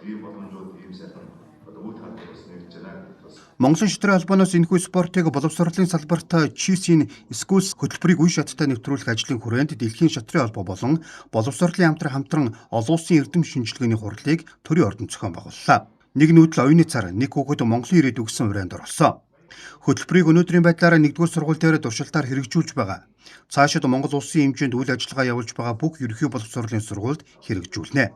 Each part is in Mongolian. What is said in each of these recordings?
Ийм боломжууд, ийм сайхан одоо үе таалал бас нэгдэж байна. Бас Монголын шатрын холбооноос энэхүү спортыг боловсролын салбарт Chess in Schools хөтөлбөрийг үе шаттай нэвтрүүлэх ажлын хүрээнд Дэлхийн шатрын холбоо болон боловсролын яамтай хамтран олон улсын эрдэм шинжилгээний хурлыг төрийн ордонд зохион байгууллаа. Нэг нүүдэл оюуны цар, нэг хүүхэд Монголын ирээдүй гэсэн урианд оролцсон. Хөтөлбөрийг өнөөдрийн байдлаар 1-р сургууль дээр туршилтаар хэрэгжүүлж байгаа. Цаашид Монгол улсын хэмжээнд үйл ажиллагаа явуулж байгаа бүх ерөнхий боловсролын сургуульд хэрэгжүүлнэ.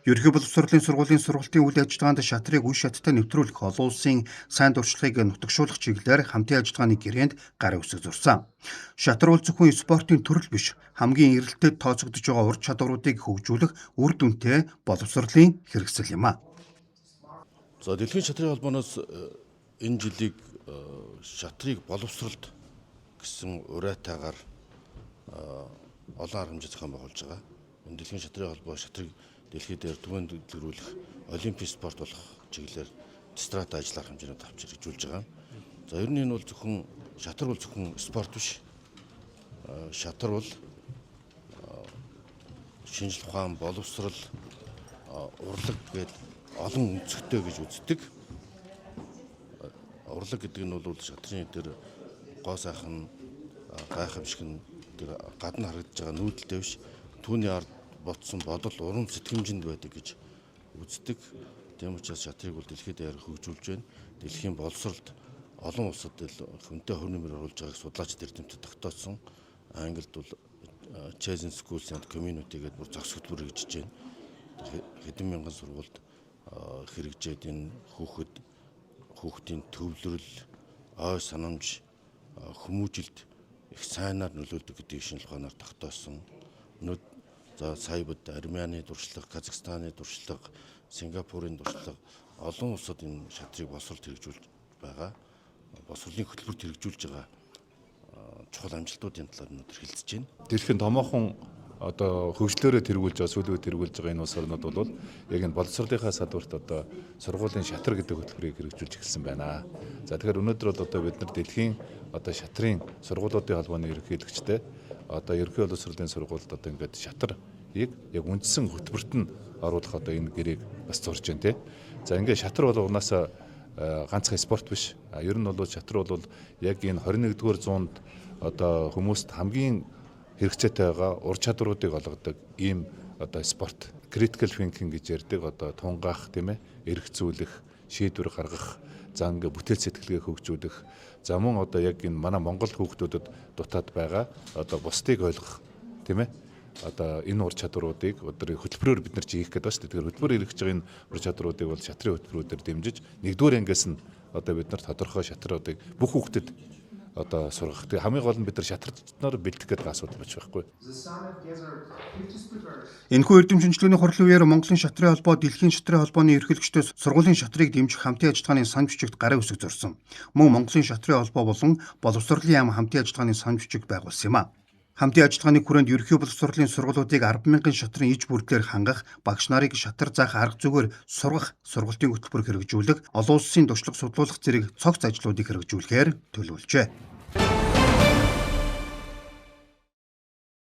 Ерөнхий боловсролын сургуулийн сургалтын үйл ажиллагаанд шатрыг үе шаттай нэвтрүүлэх, олон улсын сайн туршлагыг нутагшуулах чиглэлээр хамтын ажиллагааны гэрээнд гарын үсэг зурсан. Шатар бол зөвхөн спортын төрөл биш, хамгийн эрэлттэй тооцогдож байгаа ур чадваруудыг хөгжүүлэх үр дүнтэй боловсролын хэрэгсэл юм а. За, Дэлхийн шатрын холбооноос энэ жилийг шатрыг боловсролд гэсэн уриатайгаар олон арга хэмжээ зохион байгуулж байгаа. Энэ Дэлхийн шатрын холбоо шатрыг дэлхий дээр түгээн дэлгэрүүлэх, олимпийн спорт болох чиглэлээр страт ажил арга хэмжээнүүд авч хэрэгжүүлж байгаа. За, ер нь энэ бол зөвхөн шатар бол зөвхөн спорт биш. Шатар бол шинжлэх ухаан, боловсрол, урлаг гээд олон өнцөгтэй гэж үздэг. Урлаг гэдэг нь бол шатрын тэр гоо сайхан, гайхамшиг нь тэр гадна харагдаж байгаа нүүдэлтэй биш. Түүний ард ботсон бодол, урам сэтгэмжинд байдаг гэж үздэг. Тийм учраас шатрыг бол дэлхийд даяар хөгжүүлж байна. Дэлхийн боловсролд олон улсад л хүнтэй хувь нэмэр оруулж байгааг судлаачид, эрдэмтэд тогтооцсон. Англид бол Chess in Schools and Community гэдэг бүр зохис хөтөлбөр хэрэгжиж байна. Хэдэн мянган сургуульд хэрэгжээд, энэ хүүхдийн төвлөрөл, ой санамж, хүмүүжилд их сайнаар нөлөөлдөг гэдгийг шинжлэх ухаанаар тогтоосон. Өнөөдөр за сая бид Армени туршлага, Казахстаны туршлага, Сингапурын туршлага, олон улсад энэ шатрыг боловсролд хэрэгжүүлж байгаа. Боловсролын хөтөлбөрт хэрэгжүүлж байгаа чухал амжилтуудын талаар өнөөдөр хэлцэж байна. Дэлхийн томоохон одоо хөгжлөөрөө тэргүүлж байгаа, сүүлийн үед тэргүүлж байгаа энэ улс орнууд бол яг энэ боловсролынхаа салбарт одоо сургуулийн шатар гэдэг хөтөлбөрийг хэрэгжүүлж эхэлсэн байна. За, тэгэхээр өнөөдөр бол одоо бид нар дэлхийн одоо шатрын сургуулиудын холбооны ерөнхийлөгчтэй одоо ерөнхий боловсролын сургуульд одоо ингээд шатрыг яг үндсэн хөтөлбөрт нь оруулах одоо энэ гэрээг бас зурж байна, тий. За, ингээд шатар бол унаасаа ганцхан спорт биш. Ер нь бол шатар бол яг энэ 21-р зуунд одоо хүмүүст хамгийн хэрэгцээтэй байгаа ур чадваруудыг олгодог ийм одоо спорт. Critical thinking гэж ярьдаг, одоо тунгаах, тийм ээ, эргцүүлэх, шийдвэр гаргах, за ингээ бүтээл сэтгэлгээ хөгжүүлэх, за мөн одоо яг энэ манай Монгол хүүхдүүдэд дутаад байгаа одоо бусдыг ойлгох, тийм ээ, одоо энэ ур чадваруудыг одоо хөтөлбөрөөр бид нар чи хийх гэдэг ба шүү дээ. Тэгэхээр хөтөлбөр хэрэгжиж байгаа энэ ур чадваруудыг бол шатрын хөтөлбөрүүдээр дэмжиж, нэгдүгээр ангиас нь одоо бид нар тодорхой шатруудыг бүх хүүхдэд одоо сургах. Тэгээ хамгийн гол нь бид нар шатарчнаар бэлтгэх гэдэг асуудал болж байхгүй. Энэхүү эрдэм шинжилгээний хурлын үеэр Монголын шатрын холбоо Дэлхийн шатрын холбооны ерөнхийлөгчдөөс сургуулийн шатрыг дэмжих хамтын ажиллагааны санал бичигт гарын үсэг зурсан. Мөн Монголын шатрын холбоо болон боловсролын яам хамтын ажиллагааны санал бичиг байгуулсан юм а. Хамтын ажиллагааны хүрээнд ерөнхий боловсролын сургуулиудыг 10,000 шатрын иж бүрдлээр хангах, багш нарыг шатар заах арга зүгээр сургах, сургалтын хөтөлбөр хэрэгжүүлэх, олон улсын туршлага судлуулах зэрэг цогц ажлуудыг хэрэгжүүлэхээр төлөвлөжээ.